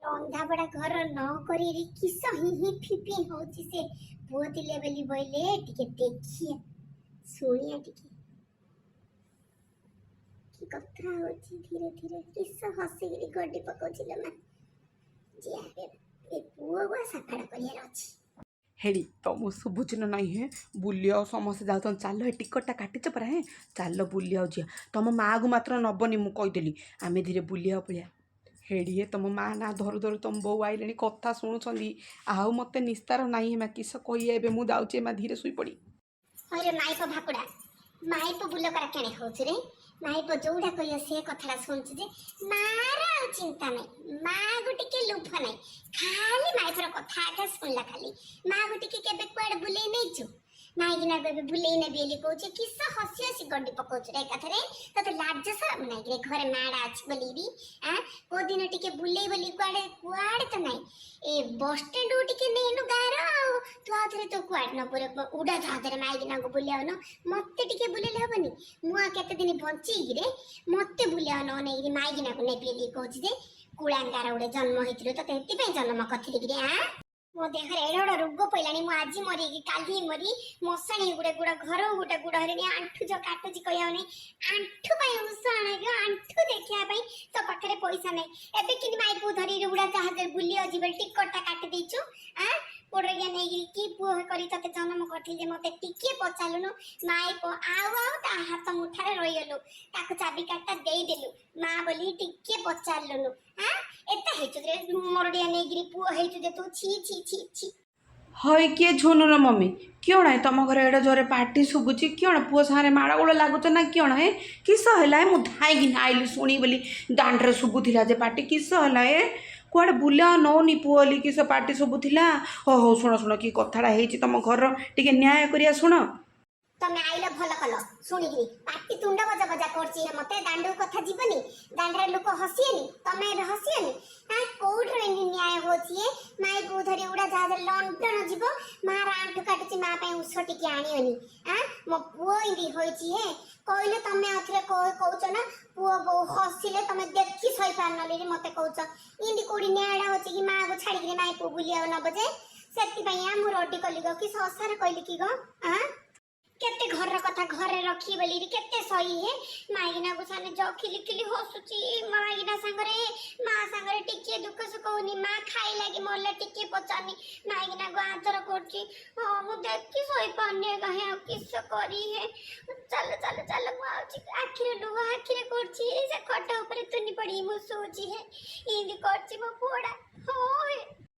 ରନ୍ଧାବଢ଼ା ଘର ନ କରିରି କିସ ହିଁ ହିଁ ଫିଫି ହଉଛି ସେ ପୁଅ ଥିଲେ ବୋଲି ବୋଇଲେ ଟିକେ ଦେଖିଆ ଶୁଣିଆ ଟିକେ କି କଥା ହଉଛି ଧୀରେ ଧୀରେ, କିସ ହସିକିରି ଗଡି ପକଉଛି ଲୋ ମା। ଯିଆ ଏ ପୁଅକୁ ସଫାଡ଼ କରିବାର ଅଛି। ହେଡ଼ି, ତମକୁ ଶୁଭୁଛି ନା ନାହିଁ ହେ? ବୁଲିବାକୁ ସମସ୍ତେ ଯାଉଛନ୍ତି, ଚାଲ। ଏ ଟିକଟଟା କାଟିଛ ପରା ହେ? ଚାଲ ବୁଲିବାକୁ ଯିବା। ତମ ମାଆକୁ ମାତ୍ର ନବନି, ମୁଁ କହିଦେଲି। ଆମେ ଧୀରେ ବୁଲିବାକୁ ପଳେଇବା। ହେଡ଼ି ହେ, ତମ ମା ନା ଧରୁ ଧରୁ ତମ ବୋଉ ଆଇଲେଣି, କଥା ଶୁଣୁଛନ୍ତି। ଆଉ ମୋତେ ନିସ୍ତାର ନାହିଁ ମା। କିସ କହିବା ଏବେ? ମୁଁ ଯାଉଛି ମା, ଧୀରେ ଶୋଇପଡ଼ି। ହଇରେ ମାଇପ ଭାକୁଡ଼ା, ମାଇପ ବୁଲକରା କେଣେ ହଉଛୁ ରେ? ମାଇପ ଯୋଉଟା କହିବ ସେ କଥାଟା ଶୁଣୁଛୁ ଯେ ମାର ଆଉ ଚିନ୍ତା ନାହିଁ, ମାକୁ ଟିକେ ଲୋଭ ନାହିଁ, ଖାଲି ମାଇପର କଥା ଆକା ଶୁଣିଲା ଖାଲି। ମାକୁ ଟିକେ କେବେ କୁଆଡେ ବୁଲେଇ ନେଇଛୁ? ମାଇକିନା କେବେ ବୁଲେଇ ନେବି ବୋଲି କହୁଛି। କିସ ହସି ହସି ଗଣ୍ଡି ପକଉଛୁ ରେ ଏକାଥରେ? ତୋତେ ଲାଜ ସରମ ନାଇଁ କି ରେ, ଘରେ ମାଡା ଅଛି ବୋଲି ବି ଆଁ କୋଉ ଦିନ ଟିକେ ବୁଲେଇ ବୋଲି କୁଆଡେ କୁଆଡେ ତ ନାଇଁ। ଏ ବସଷ୍ଟାଣ୍ଡ ଟିକେ ନେଇନୁ ଗାଁର, ଆଉ ତୁ ଆଉ ଥରେ ତୁ କୁଆଡେ ନବୁ ରେ ଉଡା ଜାହାଜରେ ମାଇକିନାକୁ ବୁଲିଆଉନ? ମତେ ଟିକେ ବୁଲେଇଲେ ହବନି? ମୁଁ ଆଉ କେତେ ଦିନ ବଞ୍ଚିକି ରେ? ମତେ ବୁଲିଆ ନ ନେଇକିରି ମାଇକିନାକୁ ନେବି ବୋଲି କହୁଛି ଯେ କୁଳାଙ୍ଗାର ଗୋଟେ ଜନ୍ମ ହେଇଥିଲୁ, ତତେ ଏଥିପାଇଁ ଜନ୍ମ କରିଥିଲି କିରେ ଆଁ? ମୋ ଦେହରେ ଏଡେ ବଡ ରୋଗ ପଇଲାଣି, ମୁଁ ଆଜି ମରିକି କାଲି ମରି ମଶାଣି ଗୋଟେ ଗୁଡ, ଘର ଗୋଟେ ଗୁଡ ହେଲେଣି। ଆଣ୍ଠୁ ଯୋଉ କାଟୁଛି କହିହବନି। ଆଣ୍ଠୁ ପାଇଁ ଉଷ ଆଣିବ, ଆଣ୍ଠୁ ଦେଖିବା ପାଇଁ ତୋ ପାଖରେ ପଇସା ନାହିଁ। ଏବେ କିନି ମାଇପୁ ଧରି ଉଡା ଜାହାଜରେ ବୁଲି ଯିବ, ଟିକଟଟା କାଟି ଦେଇଛୁ ଆଁ? ପୋଡରିଆ ନେଇକିରି କି ପୁଅ କରି ତତେ ଜନ୍ମ କରିଥିଲି ଯେ ମତେ ଟିକିଏ ପଚାରିଲୁନୁ? ମାଇପ ଆଉ ଆଉ ତା ହାତ ମୁଠାରେ ରହିଗଲୁ, ତାକୁ ଚାବି କାଠଟା ଦେଇଦେଲୁ, ମା ବୋଲି ଟିକିଏ ପଚାରିଲୁନୁ ଆଁ? ଏତେ ହେଇଛୁ ରେ ମରଡିଆ ନେଇକିରି ପୁଅ ହେଇଛୁ ଯେ ତୁ, ଛି ଛି ଛି ଛି। ହଇ, କିଏ ଝୁନୁର ମମି? କିଅଣ ହେ, ତମ ଘରେ ଏଡ଼େ ଜୋରେ ପାଟି ଶୁଭୁଛି? କିଅଣ ପୁଅ ସାଙ୍ଗରେ ମାଡ଼ଗୋଳ ଲାଗୁଛ ନା କିଅଣ ହେ? କିସ ହେଲା ହେ? ମୁଁ ଧାଇଁକି ଆଇଲି ଶୁଣି ବୋଲି, ଦାଣ୍ଡରେ ଶୁଭୁଥିଲା ଯେ ପାଟି। କିସ ହେଲା ଏ? କୁଆଡ଼େ ବୁଲା ନଉନି ପୁଅ ବୋଲି କିସ ପାଟି ଶୁଭୁଥିଲା? ହଉ ହଉ, ଶୁଣ ଶୁଣ, କି କଥାଟା ହେଇଛି ତମ ଘରର, ଟିକେ ନ୍ୟାୟ କରିବା, ଶୁଣ। ତମେ ଆଇଲ ଭଲ କଲ ଶୁଣିକିରି। ପାଟି ତୁଣ୍ଡ ବଜା ବଜା କରୁଛି ହେ ମତେ। ଦାଣ୍ଡକୁ କଥା ଯିବନି? ଦାଣ୍ଡରେ ଲୋକ ହସିବେନି? ତମେ ଏବେ ହସିବନି ଆଁ? କୋଉଠିର ଏମିତି ନ୍ୟାୟ ହଉଛି ଏ? ମାଇ ପୁଅ ଧରି ଉଡା ଜାହାଜରେ ଲଣ୍ଡନ ଯିବ, ମାର ଆଣ୍ଠୁ କାଟୁଛି, ମା ପାଇଁ ଉଷ ଟିକେ ଆଣିବନି ଆଁ? ମୋ ପୁଅ ଏମିତି ହୋଇଛି ହେ କହିଲେ ତମେ ଆଉଥରେ କହୁଛ ନା ପୁଅ ବୋଉ ହସିଲେ ତମେ ଦେଖି ସହିପାରୁନ ମତେ କହୁଛ। ଏମିତି କୋଉଠି ନ୍ୟାୟଟା ହଉଛି କି ମାକୁ ଛାଡିକିରି ମାଇ ପୁଅ ବୁଲିବାକୁ ନବ ଯେ? ସେଥିପାଇଁ ଆ ମୁଁ ରଡି କଲି ଗୋ କି ସଂସାର କହିଲି କି ଗୋ ଆଁ? କେତେ ଘରର କଥା ଘରେ ରଖି ବୋଲି କେତେ ସହି ହେ। ମାଇକିନାକୁ ସାନେ ଖିଲି ଖିଲି ହସୁଛି ମାଇକିନା ସାଙ୍ଗରେ, ମା ସାଙ୍ଗରେ ଟିକିଏ ଦୁଃଖ ସୁଖ ହଉନି। ମା ଖାଇଲା କି ମଲା ଟିକିଏ ପଚାରୁନି, ମାଇକିନାକୁ ଆଦର କରୁଛି। ହଁ, ମୁଁ ଦେଖି ସହିପାରୁନି କାହିଁ, ଆଉ କିସ କରି ହେ? ଚାଲ ଚାଲ ଚାଲ, ମୁଁ ଆଉଛି। ଆଖିରେ ଲୁହ ଆଖିରେ କରୁଛି, ସେ ଖଟ ଉପରେ ତୁନି ପଡି ମୁଁ ଶୋଉଛି ହେ। ଏମିତି କରୁଛି ମୋ ପୁଅଟା।